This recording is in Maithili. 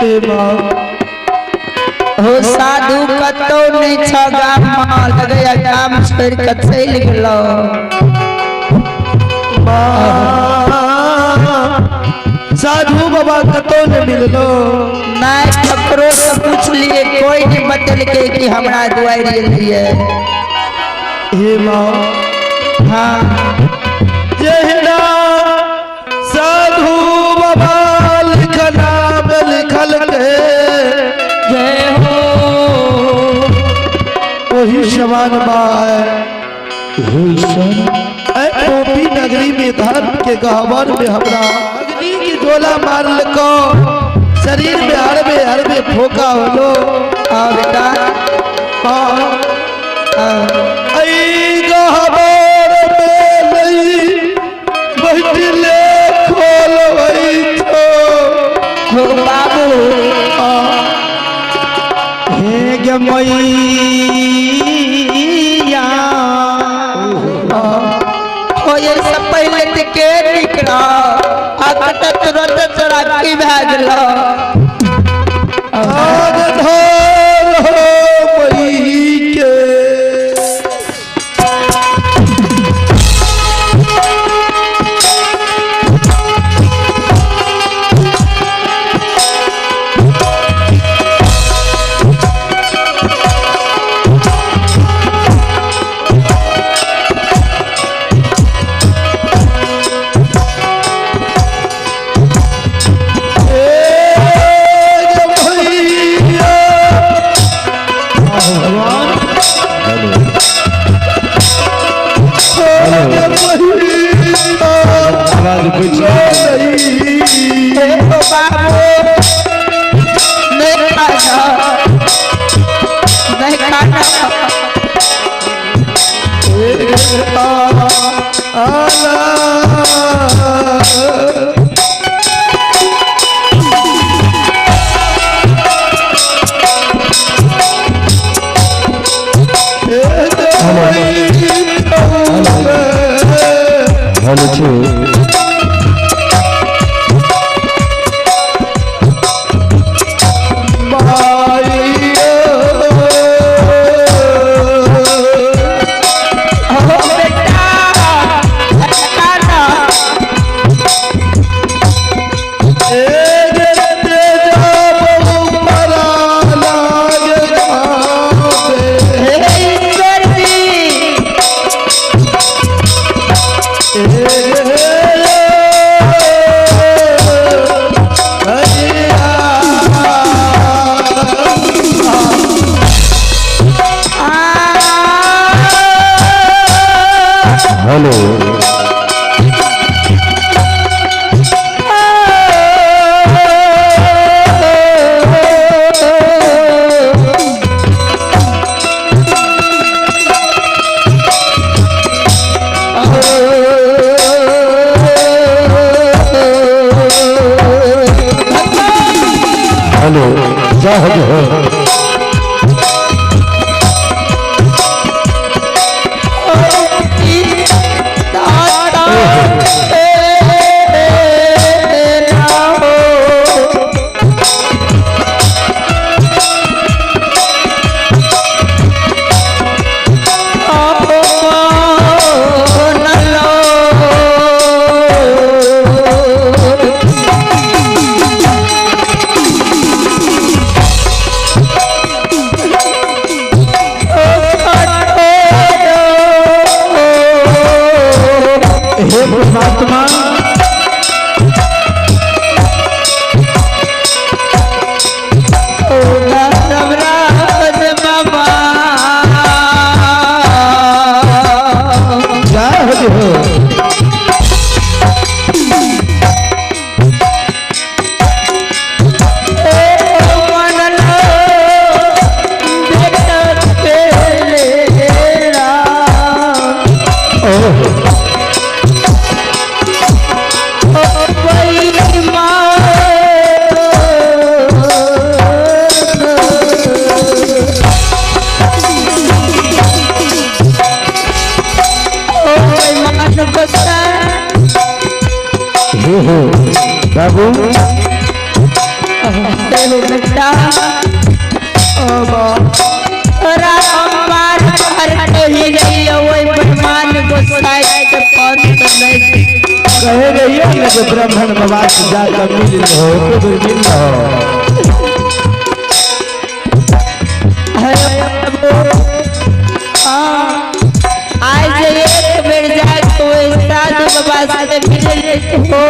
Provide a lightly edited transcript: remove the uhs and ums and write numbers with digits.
हे माँ। हो साधु कतौ नहीं छ गाम में, लगैया गाम छोड़ के चलि गेलो। माँ, साधु बाबा कतौ नहीं मिललो। नहीं ककरो से पूछलिए, कोई नहीं बतेलकै कि हमरा दुआरि एलिए। हे माँ। हाँ। जहिना साधु बाबा लिखना में लिखल के जय हो, वही समान माँ। टोपी नगरी में धर्म के गहवर में हमरा अग्नि की गोला मार लको, शरीर में हरबे हरबे फोका होलो। आओ बेटा। हाँ। आओ। ऐ गहवर में नहीं बैठले खोलवै छो। हो बाबू। हे गे मैया, हो ये सब पहले ते के निकला आ कत तुरंत तोरा की भए गेलो। आग धर हो मई के। आवाज बचि। हे हो बाबू, नहीं खाना, नहीं खाना। हेलो छी। हो बेटा, नहीं खाना। हे ईश्वर जी। आ हेलो। हेलो, जय हो जय हो। हे परमात्मा, जय हो जय हो। ओहो। हो बाबू। हे बेटा, तोरा हम बार बार कही रहियो, ओहि ब्रह्मांड गोसाई के पद नहीं। कहे रहिए न कि ब्राह्मण बाबा से जाकर मिल रहो, एको बेर मिल रहो। अरे बाबू, हाँ, आज एक बेर जाके ओहि साधु बाबा से मिल लेत हो।